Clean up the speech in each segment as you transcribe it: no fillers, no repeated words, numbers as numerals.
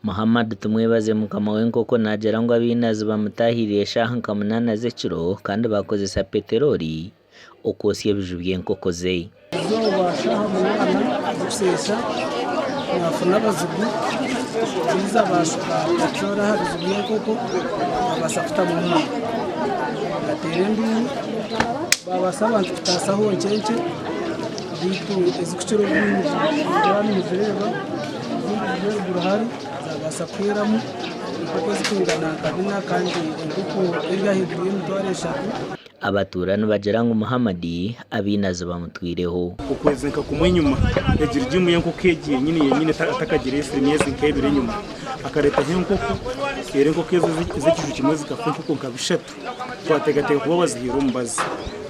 Muhammad Tumwebaze mukama w'enkoko naagira ngu abainazi bamutaahiriire eshaaha nka munaana z'ekiro kandi baakozesa peteroli okwotsya ebiju by'enkoko ze. Eizooba shaaha munaana z'okusheesha naafuna abazigu baija baashuka peteroli aha biju by'enkoko babaasa kutamu omuriro. Bateera enduuru baabaasa abantu kutaasaho nkye-nkye beitu ezirikukira obwingi nindeeba nimuzireeba ezindi ziri eruguru hari zaabaasa kuhweramu enkoko ezirikwingana nka bina kandi enkoko eri ahaiguru y'emitwaro eshatu. Abatuura nibagira ngu Muhammad abainazi bamutwireho. Okwezi nka kumwe enyima, egi rigimu y'enkoko egi yenyini yenyini etakagireetsire emyezi nk'ebiri enyima, akareetaho enkoko, reero enkoko ezo ez'ekiju kimwe zikafa enkoko nka bishatu. Twateekateeka kuba bazihaire omubazi.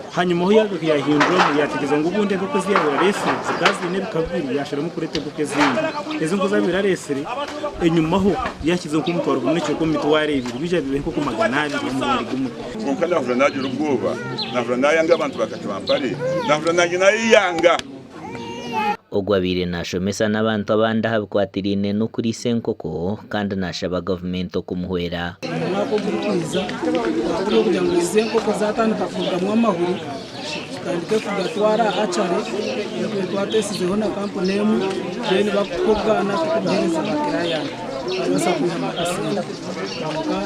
Hanyima ahu yaagaruka yaahinduramu yaatekyereza ngu obundi enkoko ezi yaabaire areetsire zikaba ziine ebika bibiri yaasharamu kureeta enkoko ezindi. Ezo enkoko ezi yaabaire areetsire enyimaho yaakiza nk'omutwaro gumwe n'ekicweka omu mitwaro ebiri biija biba enkoko 200 omurundi gumwe. Kwonka naahurira naagira obwoba, naahurira naayanga abantu ba Kakibampare, naahurira naanye naayeyanga. Ogu abaire nashomesa n'abantu abandi aha bikwatiraine n'okuriisa enkoko kandi nashaba gavumenti okumuhwera. Omwaka ogurikwija twakora okugira ngu ezi enkoko zatandika kurugamu amahuri tutandike kugatwara aha achari twatesizeho na kampuni emwe then bakutuha obwana tukubuhereza ba kirayani barabaasa kwihamu akasente kwonka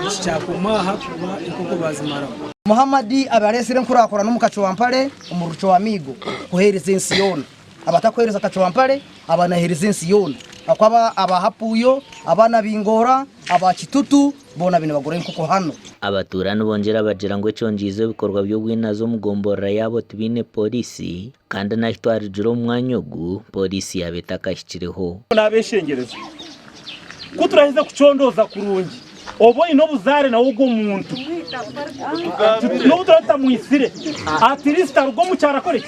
eki kyakoma aha kuba enkoko bazimaraho. Muhammad abe areetsire enkurakurana omu kacwampare omu rucwamiigo kuheereza ensi yoona. Abatakuheereza kacwampare aba naheereza ensi yoona. Ahakuba aba Hapuuyo, aba Nabingoora, aba Kitutu boona baine nibagura enkoko hanu. Abatuura nibongyera bagira ngu ekyongeize ebikorwa by'obwinazi omu gomborora yaabo tibaine pooriisi kandi n'ahu twarugire omu mwanya ogu pooriisi yaaba etakahikireho. Nabeshengyereza ku turaheza kucondooza kurungi oba oine obuzaare nawe ogwo muntu n'obu turaba tutamwitsire at least aruge omu kyaro akore ki?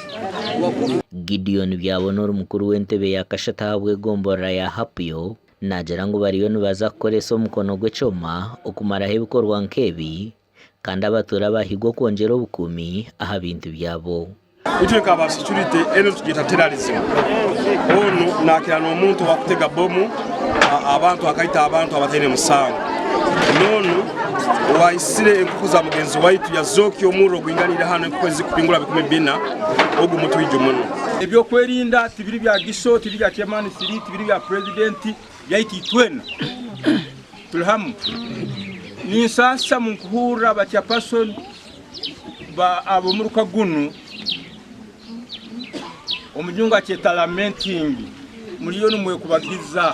Gideon Byabona ori mukuru w'entebe ya kashatu ahabw'egomborora ya Hapio naagira ngu bariyo nibaza kukoresa omukono gw'ekyoma okumaraho ebikorwa nk'ebi kandi abatuura bahigwa okwongyera obukuumi aha bintu byabo. Itwe nka ba security enu tugyeta terrorism. Onu nakira n'omuntu owakutega bomu abantu akaita abantu abataine musango. N'onu owaisire enkoko za mugenzi waitu yazokya omurro ogwinganiire hanu enkoko ezikuhingura 4000 ogu mutwiju muno. Ebyokwerinda tibiri bya Giso, tibiri bya chairman siri, tibiri bya president, byaitu itwena turi hamwe. Ninsaasa munkuhurra ba chairperson ba ab'omuruka gunu omujungu akyeta lamenting muriyo nimwekubagiza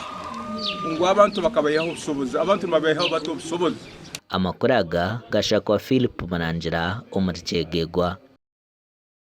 ngu abantu bakabaihaho obusobozi. Abantu nibabaihaho bata obusobozi? Amakuru aga gashakwa Philip Murangira omuri Kyegegwa.